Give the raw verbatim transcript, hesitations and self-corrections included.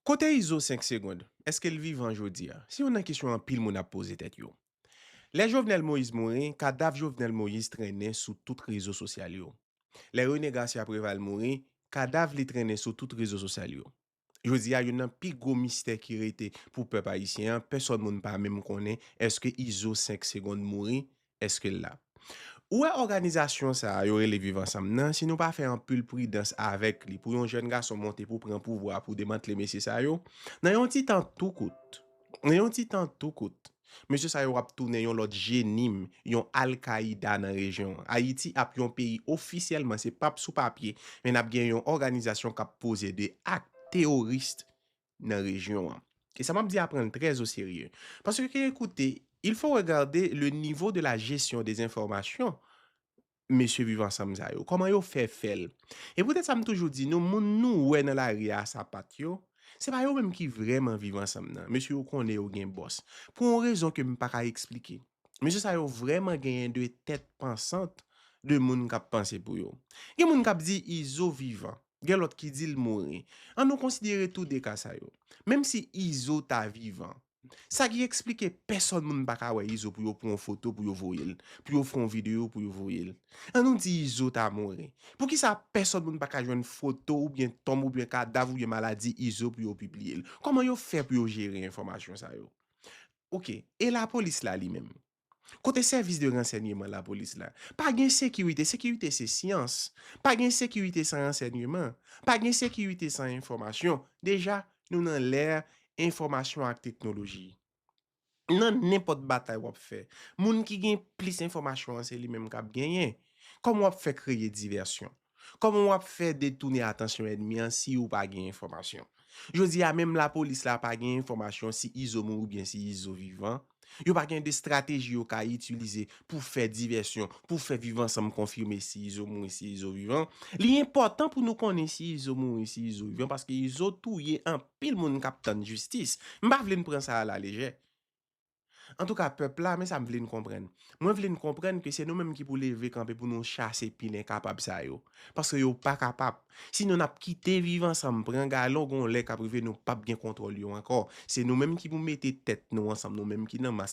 Kote Izo senk Segond? Èske l vivan jodi a? Se youn nan kesyon anpil moun ap poze tèt yo. Lè Jovenel Moïse mouri, kadav Jovenel Moïse trennen sou tout rezo sosyal yo. Lè René Garcia Préval mouri, kadav li trennen sou tout rezo sosyal yo. Jodi a, youn nan pi gwo mistè ki rete pou pèp ayisyen an, pèsòn moun pa menm konnen èske Izo senk Segond mouri, èske l la. Ou wè òganizasyon sa a yo rele Viv Ansanm nan, si nou pa fè anpil pridans avèk li pou yon jèn gason monte pou pran pouvwa pou demantle mesye sa yo, nan yon ti tan tou kout, nan yon ti tan tou kout, mesye sa yo ap tounen yon lòt jenim, yon Al-Qaïda nan rejyon an. Ayiti ap yon peyi ofisyèlman, se p ap sou papye, men n ap gen yon òganizasyon k ap poze de ak teworis nan rejyon an. E sa m ap di a pran l trè o serye. Paske, écoutez, il faut regarder le niveau de la gestion des informations mesye Viv Ansanm sa yo. Kòman yo fè fè l? E poutèt sa m toujou di nou, moun nou wè nan lari a sapat yo, se pa yo menm ki vrèman Viv Ansanm nan. Mesye yo konnen yo gen bòs. Pou yon rezon ke m pa ka eksplike. Mesye sa yo vrèman genyen de tèt pansant de moun k ap panse pou yo. Gen moun k ap di Izo vivan. Gen lòt ki di l mouri. An nou konsidere tou de ka sa yo. Menm si Izo ta vivan, sa ki eksplike pèsòn moun pa ka wè Izo pou yo pran yon foto pou yo voye l, pou yo fè yon videyo pou yo voye l. An nou di Izo ta mouri. Poukisa pèsòn moun pa ka jwenn foto oubyen tonm oubyen kadav oubyen maladi Izo pou yo pibliye l? Kòman yo fè pou yo jere enfòmasyon sa yo? Oke, e lapolis la li menm? Kote sèvis de ransèyman lapolis la? Pa gen sekirite, sekirite se syans. Pa gen sekirite san ransèyman. Pa gen sekirite san enfòmasyon. Deja, nou nan lè enfòmasyon ak teknoloji. Nan nenpòt batay w ap fè, moun ki gen plis enfòmasyon an se li menm k ap genyen. Kòman w ap fè kreye divèsyon? Kòman w ap fè detounen atansyon ènmi an si ou pa gen enfòmasyon? Jodi a, menm lapolis la pa gen enfòmasyon si Izo mouri oubyen si Izo vivan. Yo pa gen de estrateji yo ka itilize pou fè divèsyon, pou fè Viv Ansanm konfime si Izo mouri, si Izo vivan. Li enpòtan pou nou konnen si Izo mouri, si Izo vivan, paske Izo touye anpil moun k ap tann jistis. M pa vle n pran sa a la lejè. Antouka, pèp la, men sa m vle n konprann. Mwen vle n konprann ke se nou menm ki pou leve kanpe pou nou chase pil enkapab sa yo. Paske yo pa kapab. Sinon, n ap kite Viv Ansanm pran galon, gon lè k ap rive, nou p ap gen kontwòl yo ankò. Se nou menm ki pou mete tèt nou ansanm, nou menm ki nan mas